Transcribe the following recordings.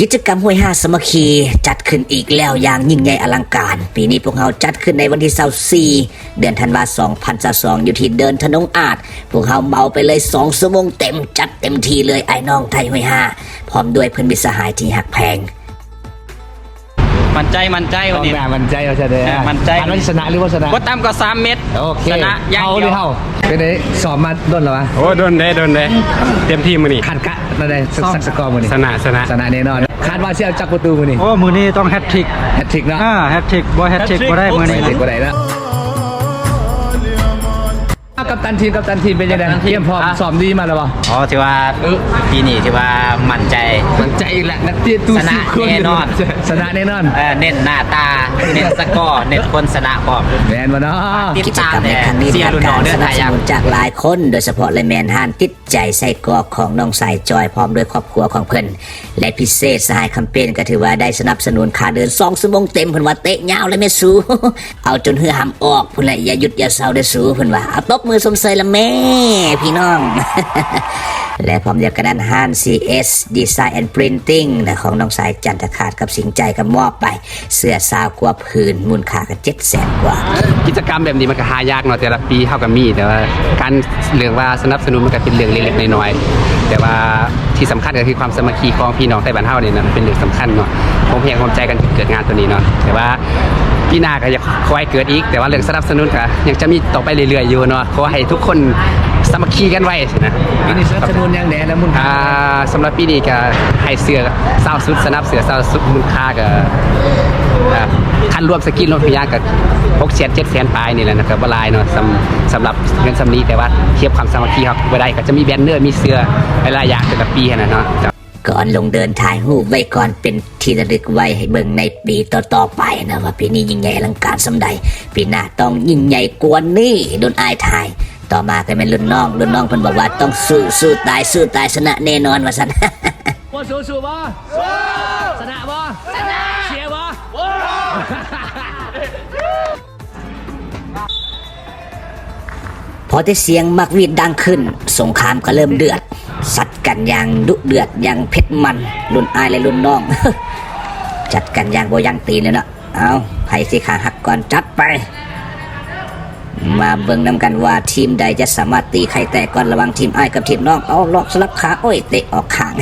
ກິດຈະກຳຫ້ວຍຫ້າສາມັກຄີຈັດຂຶ້ນອີກແລ້ວຢ່າງຍິ່ງໃຫຍ່ອະລັງການ. ປີນີ້ພວກເຮົາຈັດຂຶ້ນໃນວັນທີຊາວສີ່ ເດືອນທັນວາ ສອງພັນຊາວສອງ ຢູ່ທີ່ເດີ່ນທະນົງອາດ. ພວກເຮົາເໝົາໄປເລີຍສອງຊົ່ວໂມງເຕັມ, ຈັດເຕັມທີ່ເລີຍ ອ້າຍນ້ອງໄທຫ້ວຍຫ້າ ພ້ອມດ້ວຍເພື່ອນມິດສະຫາຍທີ່ຮັກແພງ. ໝັ້ນໃຈ ໝັ້ນໃຈ ວັນນີ້ ອອກໜ້າໝັ້ນໃຈວ່າຊັ້ນເດີ. ເອີ ໝັ້ນໃຈ ຄາດວ່າຊິຊະນະຫຼືບໍ່ຊະນະ? ບໍ່ຕ່ຳກວ່າສາມເມັດ. ໂອເຄ ຊະນະຢ່າງດຽວ. ເຮົາ ເປັນໄດ ຊ້ອມມາດົນແລ້ວຫວາ? ໂອ້ ດົນເດ້ ດົນເດ້ ເຕັມທີ່ມື້ນີ້. ຄາດກະ ໄດ້ສັກ ສະກໍມື້ນີ້? ຊະນະ ຊະນະ ຊະນະແນ່ນອນ. ຄາດວ່າຊິເອົາຈັກປະຕູມື້ນີ້? ໂອ້ ມື້ນີ້ຕ້ອງແຮັດທຣິກ. ແຮັດທຣິກເນາະ. ອ່າ ແຮັດທຣິກ ບໍ່ແຮັດທຣິກບໍ່ໄດ້ມື້ນີ້. ບໍ່ແຮັດທຣິກບໍ່ໄດ້ເນາະ. ກັບຕັນທີມ ກັບຕັນທີມເປັນຈັ່ງໃດ? ຕຽມພ້ອມ ຊ້ອມດີມາແລ້ວບໍ່? ອໍ ຖືວ່າ ເອີ ປີນີ້ຖືວ່າໝັ້ນໃຈ. ໝັ້ນໃຈອີກແລ້ວ ນັກເຕະຕູ້ສູ້ ຊະນະແນ່ນອນ. ຊະນະແນ່ນອນ. ເອີ ເນັ້ນໜ້າຕາ ເນັ້ນສະກໍ ເນັ້ນຄົນຊະນະພ້ອມ. ແມ່ນບໍ່ເນາະ? ກິດຈະກຳໃນຄັ້ງນີ້ໄດ້ຮັບການສະໜັບສະໜູນຈາກຫຼາຍຄົນ ໂດຍສະເພາະເລີຍແມ່ນຮ້ານຕິດໃຈໄສ້ກອກຂອງນ້ອງສາຍຈອຍ ພ້ອມດ້ວຍຄອບຄົວຂອງເພິ່ນ ແລະ ພິເສດສະຫາຍຄຳເປນກໍຖືວ່າໄດ້ສະໜັບສະໜູນຄ່າເດີນສອງຊົ່ວໂມງເຕັມ. ເພິ່ນວ່າ ເຕະຍາວເລີຍແມ່ສູ ເອົາຈົນເຫື່ອຫຳອອກພຸ້ນແຫຼະ ຢ່າຢຸດຢ່າເຊົາເດີສູ ເພິ່ນວ່າ. ເອົາ ຕົບມືຊົມເຊີຍລະແມ່ພີ່ນ້ອງ. ແລະ ພ້ອມດຽວກັນນັ້ນ ຮ້ານ ຊີເອສ ດີໄຊແອນ ພຣິນຕິງ ນະ ຂອງນ້ອງສາຍຈັນທະຄາດກັບສິງໃຈ ກໍມອບໄປເສື້ອຊາວກວ່າຜືນ ມູນຄ່າກໍເຈັດແສນກວ່າ. ກິດຈະກຳແບບນີ້ມັນກໍຫາຍາກເນາະ ແຕ່ລະປີເຮົາກໍມີ ແຕ່ວ່າການ ເລື່ອງວ່າສະໜັບສະໜູນມັນກໍເປັນເລື່ອງເລັກໆນ້ອຍໆ ແຕ່ວ່າທີ່ສຳຄັນກໍຄືຄວາມສາມັກຄີຂອງພີ່ນ້ອງໄທບ້ານເຮົານີ້ນະ ເປັນເລື່ອງສຳຄັນເນາະ. ຮ່ວມແຮງຮ່ວມໃຈກັນເກີດງານໂຕນີ້ເນາະ ແຕ່ວ່າປີໜ້າກໍຢາກຂໍໃຫ້ເກີດອີກ ແຕ່ວ່າເລື່ອງສະໜັບສະໜູນກໍຍັງຈະມີຕໍ່ໄປເລື້ອຍໆຢູ່ເນາະ. ຂໍໃຫ້ທຸກຄົນສາມັກຄີກັນໄວ້ຊີ້ນະ. ປີນີ້ສະໜັບສະໜູນຫຍັງແດ່ ແລະ ມູນຄ່າ? ອ່າ ສຳລັບປີນີ້ກໍໃຫ້ເສື້ອຊາວຊຸດ ສະໜັບເສື້ອຊາວຊຸດ ມູນຄ່າກໍ ອ່າ ຄັນລວມສະກິນລວມທຸກຢ່າງກໍຫົກແສນ ເຈັດແສນປາຍນີ້ແຫຼະນະ ກໍບໍ່ຫຼາຍເນາະ ສຳ ສຳລັບເງິນສ່ຳນີ້ ແຕ່ວ່າທຽບຄວາມສາມັກຄີເຮົາບໍ່ໄດ້ ກໍຈະມີແບນເນີ ມີເສື້ອ ຫຼາຍໆຢ່າງແຕ່ລະປີຫັ້ນນະເນາະ. ກ່ອນລົງເດີນຖ່າຍຮູບໄວ້ກ່ອນ ເປັນທີ່ລະລຶກໄວ້ໃຫ້ເບິ່ງໃນປີຕໍ່ໆໄປນະ ວ່າປີນີ້ຍິ່ງໃຫຍ່ອະລັງການສ່ຳໃດ. ປີໜ້າຕ້ອງຍິ່ງໃຫຍ່ກວ່ານີ້ ລຸ້ນອ້າຍຖ່າຍ. ຕໍ່ມາກໍແມ່ນລຸ້ນນ້ອງ, ລຸ້ນນ້ອງເພິ່ນບອກວ່າຕ້ອງສູ້, ສູ້ຕາຍ, ສູ້ຕາຍ, ຊະນະແນ່ນອນວ່າຊັ້ນ. ບໍ່ສູ້, ສູ້ບໍ່? ສູ້! ຊະນະບໍ່? ຊະນະ! ເສຍບໍ່? ບໍ່! ພໍແຕ່ສຽງໝາກຫວີດດັງຂຶ້ນ, ສົງຄາມກໍເລີ່ມເດືອດ, ສັດກັນຢ່າງດຸເດືອດ, ຢ່າງເຜັດມັນ, ລຸ້ນອ້າຍ ແລະ ລຸ້ນນ້ອງ ຈັດກັນຢ່າງບໍ່ຢັ້ງຕີນເລີຍເນາະ. ເອົາ, ໃຜຊິຂາຫັກກ່ອນ? ຈັດໄປ! ມາເບິ່ງນຳກັນວ່າທີມໃດຈະສາມາດຕີໄຂ່ແຕກກ່ອນ ລະຫວ່າງທີມອ້າຍກັບທີມນ້ອງ. ເອົາ, ລອກສະຫຼັບຂາ, ໂອ້ຍ, ເຕະອອກຂ້າງ.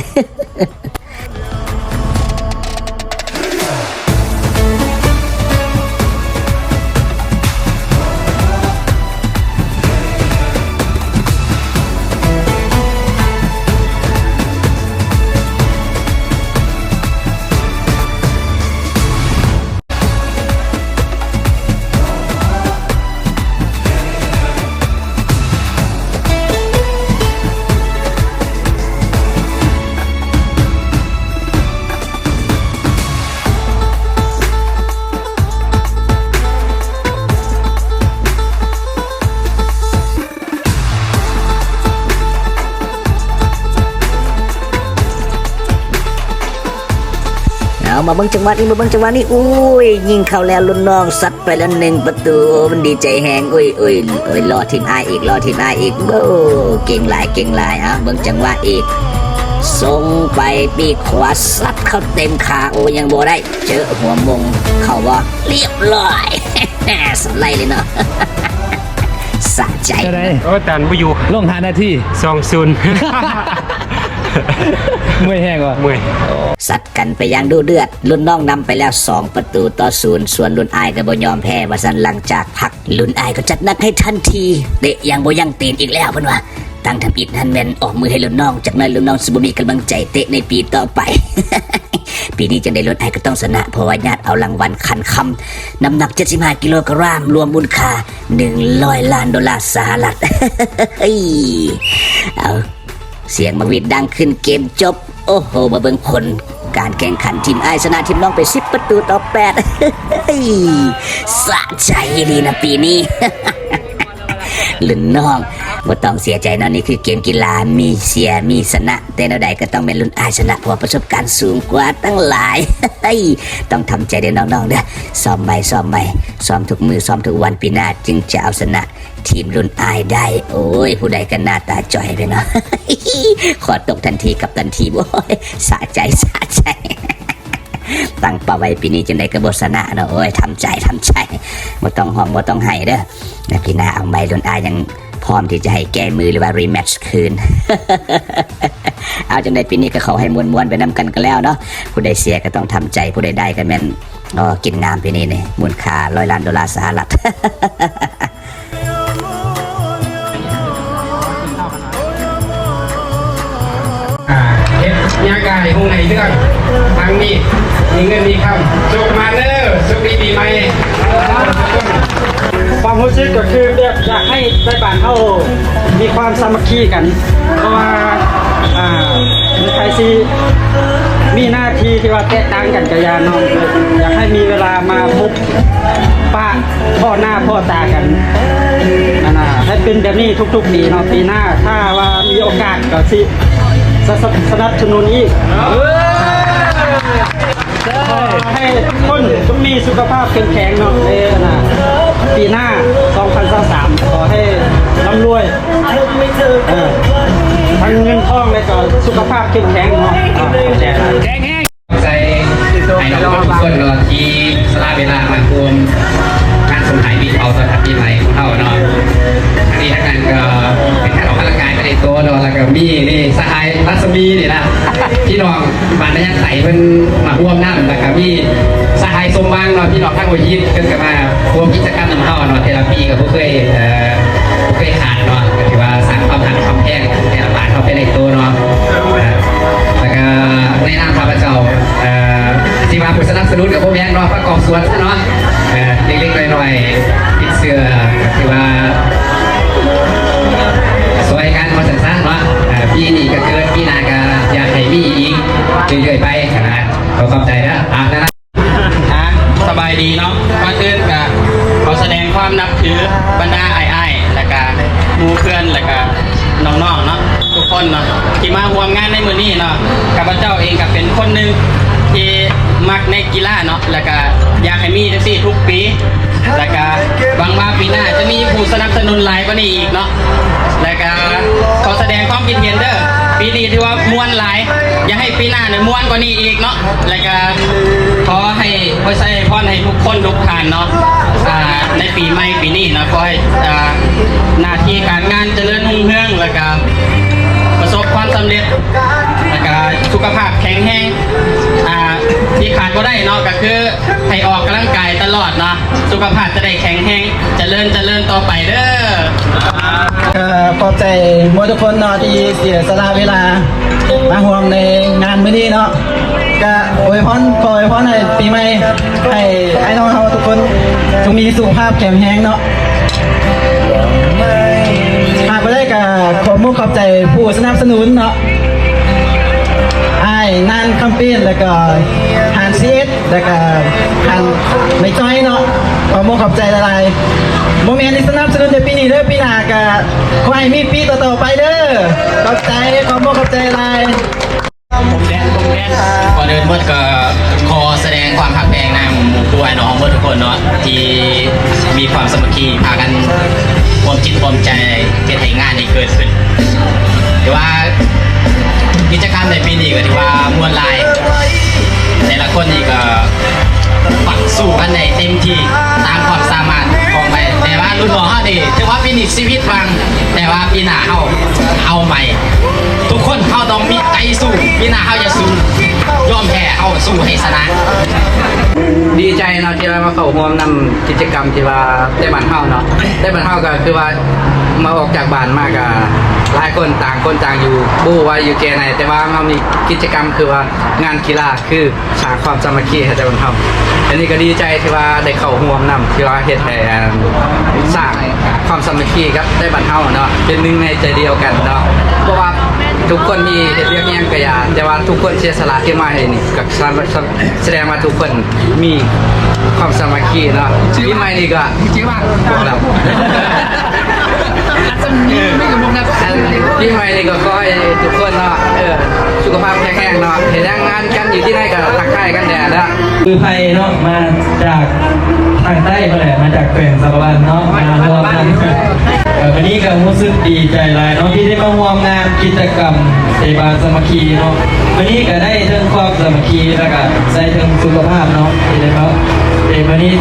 ເອົາ, ມາເບິ່ງຈັງຫວະນີ້, ມາເບິ່ງຈັງຫວະນີ້. ໂອ້ຍ, ຍິງເຂົ້າແລ້ວ, ລຸ້ນນ້ອງຊັດໄປແລ້ວໜຶ່ງປະຕູ. ໂອ້, ມັນດີໃຈແຮງ. ໂອ້ຍ, ໂອ້ຍ, ໂອ້ຍ, ລໍທີມອ້າຍອີກ, ລໍທີມອ້າຍອີກ. ໂອ້, ເກັ່ງຫຼາຍ, ເກັ່ງຫຼາຍ. ເອົາ, ເບິ່ງຈັງຫວະອີກ. ສົ່ງໄປປີກຂວາ, ຊັດເຂົ້າເຕັມຂາ. ໂອ້, ຍັງບໍ່ໄດ້. ເຈີຫົວມົງເຂົ້າບໍ່? ລຽບຮ້ອຍ. ສະໄລເລີຍເນາະ. ສະໃຈ. ເທົ່າໃດ? ໂອ້, ຕ້ານບໍ່ຢູ່. ລົງຫ້ານາທີ. ສອງສູນ. ເມື່ອຍແຮງວະ? ເມື່ອຍ. ຊັດກັນໄປຢ່າງດຸເດືອດ, ລຸ້ນນ້ອງນຳໄປແລ້ວສອງປະຕູຕໍ່ສູນ, ສ່ວນລຸ້ນອ້າຍກໍບໍ່ຍອມແພ້ວ່າຊັ້ນ. ຫຼັງຈາກພັກ, ລຸ້ນອ້າຍກໍຈັດໜັກໃຫ້ທັນທີ, ເຕະຢ່າງບໍ່ຢັ້ງຕີນອີກແລ້ວເພິ່ນວ່າ. ຕັ້ງທຳອິດຫັ້ນແມ່ນອອກມືໃຫ້ລຸ້ນນ້ອງ, ຈັກໜ້ອຍລຸ້ນນ້ອງຊິບໍ່ມີກຳລັງໃຈເຕະໃນປີຕໍ່ໄປ. ປີນີ້ຈັ່ງໃດລຸ້ນອ້າຍກໍຕ້ອງຊະນະ, ເພາະວ່າຍາດເອົາລາງວັນຂັນຄຳ ນ້ຳໜັກເຈັດສິບຫ້າກິໂລກຣາມ, ລວມມູນຄ່າໜຶ່ງຮ້ອຍລ້ານໂດລາສະຫະລັດ. ເອີ ເອົາ, ສຽງໝາກຫວີດດັງຂຶ້ນ, ເກມຈົບ. ໂອ້ໂຫ, ມາເບິ່ງຜົນການແຂ່ງຂັນ, ທີມອ້າຍຊະນະທີມນ້ອງໄປສິບປະຕູຕໍ່ແປດ. ສະໃຈອີ່ຫຼີນະປີນີ້. ລຸ້ນນ້ອງ ບໍ່ຕ້ອງເສຍໃຈເນາະ, ນີ້ຄືເກມກິລາ, ມີເສຍມີຊະນະ, ແຕ່ແນວໃດກໍຕ້ອງແມ່ນລຸ້ນອ້າຍຊະນະ, ເພາະວ່າປະສົບການສູງກວ່າຕັ້ງຫຼາຍ. ຕ້ອງທຳໃຈເດີນ້ອງໆເດີ, ຊ້ອມໃໝ່, ຊ້ອມໃໝ່, ຊ້ອມທຸກມື້, ຊ້ອມທຸກວັນ, ປີໜ້າຈຶ່ງຈະເອົາຊະນະທີມລຸ້ນອ້າຍໄດ້. ໂອ້ຍ, ຜູ້ໃດກັນໜ້າຕາຈ່ອຍແທ້ເນາະ. ຂໍຕົກທັນທີກັບຕັນທີມ. ໂອ້ຍ, ສະໃຈ, ສະໃຈ. ຕັ້ງເປົ້າໄວ້ປີນີ້ຈັ່ງໃດກໍບໍ່ຊະນະເນາະ. ໂອ້ຍ ທຳໃຈ ທຳໃຈ ບໍ່ຕ້ອງຮ້ອງ ບໍ່ຕ້ອງໄຫ້ເດີ. ແລ້ວປີໜ້າເອົາໃໝ່ ລຸ້ນອ້າຍຍັງພ້ອມທີ່ຈະໃຫ້ແກ້ມື ຫຼືວ່າ rematch ຄືນ. ເອົາ ຈັ່ງໃດປີນີ້ກໍຂໍໃຫ້ມ່ວນໆໄປນຳກັນກໍແລ້ວເນາະ. ຜູ້ໃດເສຍກໍຕ້ອງທຳໃຈ ຜູ້ໃດໄດ້ກໍແມ່ນ ອໍ ກິນງາມ. ປີນີ້ນີ້ມູນຄ່າຮ້ອຍລ້ານໂດລາສະຫະລັດ. ອ່າ ເຮັດຍາກາຍຮຸ່ງໃນເຮືອງ ທາງນີ້ມີເງິນມີຄຳ ໂຊກມາເດີ ໂຊກດີປີໃໝ່. ຄວາມຮູ້ສຶກກໍຄືແບບຢາກໃຫ້ໄທບ້ານເຮົາມີຄວາມສາມັກຄີກັນ ເພາະວ່າ ອ່າ ໃຜຊິມີໜ້າທີ່ທີ່ວ່າແຕກຕ່າງກັນກໍຢ່າເນາະ ຢາກໃຫ້ມີເວລາມາພົບ ປະພໍ້ໜ້າພໍ້ຕາກັນ ອັນນ່າ ໃຫ້ເປັນແບບນີ້ທຸກໆປີເນາະ. ປີໜ້າຖ້າວ່າມີໂອກາດກໍຊິສະ ສະ ສະໜັບສະໜູນອີກ. ຂໍໃຫ້ທຸກຄົນຈົ່ງມີສຸຂະພາບເຂັ້ມແຂງເນາະ ໃນ ອັນນ່າ ປີໜ້າ ສອງພັນຊາວສາມ ຂໍໃຫ້ລ່ຳລວຍ ເອີ ທັງເງິນທອງ ແລະກໍສຸຂະພາບເຂັ້ມແຂງເນາະ. ຂອບໃຈຫຼາຍ. ໃຈ ໃຫ້ນ້ອງໆທຸກຄົນເນາະ ທີ່ສະຫຼະເວລາມາຮ່ວມງານສົ່ງທ້າຍປີເກົ່າຕ້ອນຮັບປີໃໝ່ຂອງເຮົາເນາະ. ທັງນີ້ທັງນັ້ນກໍເປັນການອອກກຳລັງກາຍໄປໃນໂຕເນາະ ແລ້ວກໍມີນີ້ສະຫາຍລັດສະໝີນີ້ລະ ພີ່ນ້ອງບ້ານນາຍາງໃສເພິ່ນມາຮ່ວມນຳ ແລ້ວກໍມີສະຫາຍສົມຫວັງເນາະ ພີ່ນ້ອງທາງຫົວຫີນ ເພິ່ນກໍມາຮ່ວມກິດຈະກຳນຳເຮົາເນາະ. ແຕ່ລະປີກໍບໍ່ເຄີຍ ເອີ ບໍ່ເຄີຍຂາດເນາະ ກໍຖືວ່າສ້າງຄວາມຮັກຄວາມແພງແຕ່ລະບ້ານເຮົາໄປໃນໂຕເນາະ. ແລ້ວກໍໃນນາມຂ້າພະເຈົ້າ ເອີ ຊິວ່າຜູ້ສະໜັບສະໜູນກໍບໍ່ແມ່ນເນາະ ປະກອບສ່ວນຊະເນາະ ເອີ ເລັກໆນ້ອຍໆ ຕິດເຊື້ອ ກໍຖືວ່າຊ່ວຍກັນວ່າຊັ້ນຊະເນາະ. ເອີ ປີນີ້ກໍເກີດ ປີໜ້າກໍຢາກໃຫ້ມີອີກເລື້ອຍໆໄປນະ. ຂໍຂອບໃຈເດີ. ອ່າ ສະບາຍດີເນາະ. ກ່ອນອື່ນກະຂໍສະແດງຄວາມນັບຖືບັນດາອ້າຍໆ ແລະກະໝູ່ເພື່ອນ ແລະກະນ້ອງໆເນາະ ທຸກຄົນເນາະ ທີ່ມາຮ່ວມງານໃນມື້ນີ້ເນາະ. ຂ້າພະເຈົ້າເອງກະເປັນຄົນໜຶ່ງທີ່ມັກໃນກິລາເນາະ ແລະກະຢາກໃຫ້ມີຈັ່ງຊີ້ທຸກປີ ແລະກະຫວັງວ່າປີໜ້າຈະມີຜູ້ສະໜັບສະໜູນຫຼາຍກວ່ານີ້ອີກເນາະ. ແລະກະຂໍສະແດງຄວາມຄິດເຫັນເດີ ປີນີ້ຖືວ່າມ່ວນຫຼາຍ ຢາກໃຫ້ປີໜ້ານີ້ມ່ວນກວ່ານີ້ອີກເນາະ. ແລະກະຂໍໃຫ້ ຂໍໃສ່ພອນໃຫ້ທຸກຄົນທຸກທ່ານເນາະ ອ່າ ໃນປີໃໝ່ປີນີ້ເນາະ ຂໍໃຫ້ ອ່າ ໜ້າທີ່ການງານຈະເລີນຮຸ່ງເຮືອງ ແລະກະປະສົບຄວາມສຳເລັດ ແລະກະສຸຂະພາບແຂງແຮງ. ອ່າ ທີ່ຂາດບໍ່ໄດ້ເນາະ ກະຄືໃຫ້ອອກກຳລັງກາຍຕະຫຼອດເນາະ ສຸຂະພາບຈະໄດ້ແຂງແຮງ ຈະເລີນ ຈະເລີນຕໍ່ໄປເດີ. ກໍຂອບໃຈໝົດທຸກຄົນເນາະ ທີ່ເສຍສະຫຼະເວລາມາຮ່ວມໃນງານມື້ນີ້ເນາະ. ກະອວຍພອນ ຂໍອວຍພອນໃຫ້ປີໃໝ່ ໃຫ້ອ້າຍນ້ອງເຮົາທຸກຄົນຈົ່ງມີສຸຂະພາບແຂງແຮງເນາະ. ຫາກບໍ່ໄດ້ກະຂອບມຸກຂອບໃຈຜູ້ສະໜັບສະໜູນເນາະ ອ້າຍນັນຄຳເປນ ແລ້ວກໍທ່ານຊີເອັດ ແລ້ວກະທ່ານໄມຈ້ອຍເນາະ ຂອບມຸກຂອບໃຈຫຼາຍໆ. ບໍ່ແມ່ນຊິສະໜັບສະໜູນແຕ່ປີນີ້ເດີ ປີໜ້າກະຂໍໃຫ້ມີປີຕໍ່ໆໄປເດີ. ຂອບໃຈ ຂອບມຸກຂອບໃຈຫຼາຍ. ກ່ອນອື່ນໝົດກໍຂໍສະແດງຄວາມຮັກແພງນຳໝູ່ຄູ່ອ້າຍນ້ອງໝົດທຸກຄົນເນາະ ທີ່ມີຄວາມສາມັກຄີ ພາກັນຮ່ວມຈິດຮ່ວມໃຈເຮັດໃຫ້ງານນີ້ເກີດຂຶ້ນ. ຖືວ່າກິດຈະກຳໃນປີນີ້ກໍຖືວ່າມ່ວນຫຼາຍ ແຕ່ລະຄົນນີ້ກໍ ປັກສູ້ກັນໄດ້ເຕັມທີ່ຕາມຄວາມສາມາດຂອງໃຜ. ແຕ່ວ່າລຸ້ນນ້ອງເຮົານີ້ ຖືວ່າປີນີ້ຊີວິດຫວັງ ແຕ່ວ່າປີໜ້າເຮົາເອົາໃໝ່. ທຸກຄົນເຮົາຕ້ອງມີໃຈສູ້ ປີໜ້າເຮົາຢ່າສູ້ ຍອມແພ້ ເຮົາສູ້ໃຫ້ຊະນະ. ດີໃຈເນາະ ທີ່ວ່າມາເຂົ້າຮ່ວມນຳກິດຈະກຳທີ່ວ່າໄທບ້ານເຮົາເນາະ. ໄທບ້ານເຮົາກໍຄືວ່າມາອອກຈາກບ້ານມາກໍຫຼາຍຄົນ ຕ່າງຄົນຕ່າງຢູ່ ບໍ່ຮູ້ວ່າຢູ່ແຈໃດ ແຕ່ວ່າເຮົາມີກິດຈະກຳຄືວ່າງານກິລາ ຄື ສ້າງຄວາມສາມັກຄີໃຫ້ແຕ່ບັນເທົາ. ອັນນີ້ກໍດີໃຈທີ່ວ່າໄດ້ເຂົ້າຮ່ວມນຳ ທີ່ວ່າເຮັດໃຫ້ ອ່າ ສ້າງຄວາມສາມັກຄີກັບໃນບ້ານເຮົາເນາະ ເປັນໜຶ່ງໃນໃຈດຽວກັນເນາະ. ເພາະວ່າທຸກຄົນມີເຮັດວຽກອີ່ຫຍັງກໍຢ່າ ແຕ່ວ່າທຸກຄົນເສຍສະຫຼະທີ່ມາໃຫ້ນີ້ ກໍສະ ສະແດງວ່າທຸກຄົນມີຄວາມສາມັກຄີເນາະ. ປີໃໝ່ນີ້ກໍ ບໍ່ແລ້ວ. ອັນ ປີໃໝ່ນີ້ກໍຂໍໃຫ້ທຸກຄົນເນາະ ເອີ ສຸຂະພາບແຂງແຮງເນາະ ເຮັດຫຍັງງານກັນຢູ່ທີ່ໃດກໍທັກທາຍກັນແດ່ເນາະ. ຄືໄພເນາະ ມາຈາກທາງໃຕ້ພຸ້ນແຫຼະ ມາຈາກແຂວງສາລະວັນເນາະ ມາຮ່ວມງານ. ມື້ນີ້ກໍຮູ້ສຶກດີໃຈຫຼາຍເນາະ ທີ່ໄດ້ມາຮ່ວມງານກິດຈະກຳເຕະບານສາມັກຄີເນາະ. ມື້ນີ້ກໍໄດ້ເຖິງຄວາມສາມັກຄີ ແລ້ວກໍໄດ້ເຖິງສຸຂະພາບເນາະ ທີ່ໄດ້ມາເຕະມື້ນີ້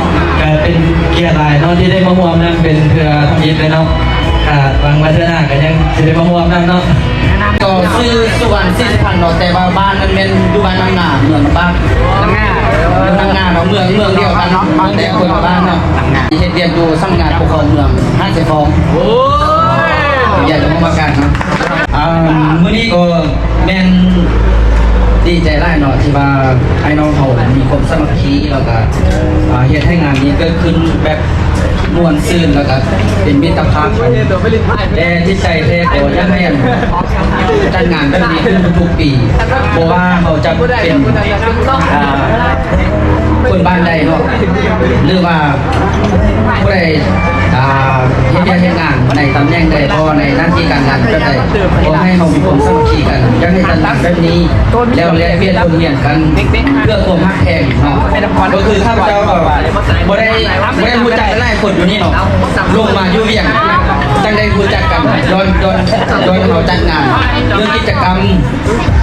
ກໍເປັນກຽດຫຼາຍເນາະ ທີ່ໄດ້ມາຮ່ວມນຳເປັນເທື່ອທຳອິດເລີຍເນາະ. ກໍຫວັງວ່າເທື່ອໜ້າກໍຍັງຊິໄດ້ມາຮ່ວມນຳເນາະ. ກໍຊື່ສຸວັນ ສີສຸພັນເນາະ ແຕ່ວ່າບ້ານມັນແມ່ນຢູ່ບ້ານນ້ຳງາ ເມືອງນ້ຳປາກ ນ້ຳງາ ນ້ຳງາເນາະ ເມືອງ ເມືອງດຽວກັນເນາະ ແຕ່ຄົນລະບ້ານເນາະ. ເຮັດວຽກຢູ່ສຳນັກງານປົກຄອງເມືອງຫາດຊາຍຟອງ ໂອ້ຍ ຢູ່ຫ້ອງວ່າການເນາະ. ອ່າ ມື້ນີ້ກໍແມ່ນດີໃຈຫຼາຍເນາະ ທີ່ວ່າອ້າຍນ້ອງເຮົາມີຄວາມສາມັກຄີ ແລ້ວກໍ ອ່າ ເຮັດໃຫ້ງານນີ້ເກີດຂຶ້ນແບບ ມ່ວນຊື່ນ ແລ້ວກໍເປັນມິດຕະພາບກັນ ແຕ່ຈິດໃຈແທ້ກໍຢາກໃຫ້ ອັນ ຈັດງານແບບນີ້ຂຶ້ນທຸກໆປີ ບໍ່ວ່າເຮົາຈະເປັນ ອ່າ ຄົນບ້ານໃດເນາະ ຫຼືວ່າຜູ້ໃດ ອ່າ ເຮັດວຽກເຮັດງານໃນຕຳແໜ່ງໃດ ບໍ່ ໃນໜ້າທີ່ການງານແບບໃດ ຂໍໃຫ້ເຮົາມີຄວາມສາມັກຄີກັນ ຢາກໃຫ້ຈັດງານແບບນີ້ ແລ້ວແລກປ່ຽນບົດຮຽນກັນ ເພື່ອຄວາມຮັກແພງເນາະ. ກໍຄືຂ້າພະເຈົ້າກໍບໍ່ໄດ້ ບໍ່ໄດ້ຮູ້ຈັກຫຼາຍໆຄົນຢູ່ນີ້ເນາະ ລົງມາຢູ່ວຽງ ຈັ່ງໄດ້ຮູ້ຈັກກັນ ຍ້ອນ ຍ້ອນ ຍ້ອນເຮົາຈັດງານເລື່ອງກິດຈະກຳ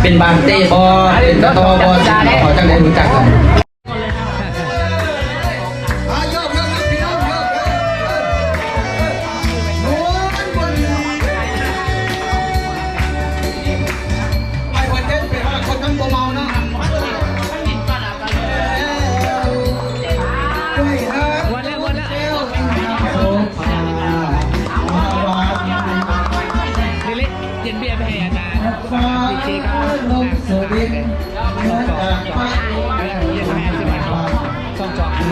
ເປັນບານເຕະບໍ ເປັນກະຕໍບໍ ເຮົາຈັ່ງໄດ້ຮູ້ຈັກກັນ. ເຢັນເບຍໄປໃຫ້ອາຈານ ດີເຈ ກັບ ສອງຈອກ ເອີ ເຢັນແມ່ນສິບບາດ ສອງຈອກ ເອີ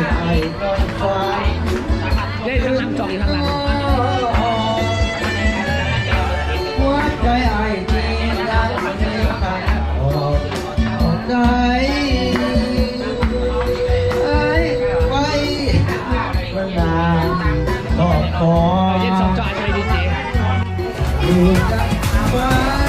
ເຢັນທັງສອງຈອກ ເຢັນທັງຫຼັງ ຫົວໃຈອ້າຍທີ່ຍັງມີການອອກໃຈ ອ້າຍໄວ້ນານຂອບຂອບ ເຢັນສອງຈອກ ໃຫ້ດີເຈ ຢູ່ກັບຟ້າ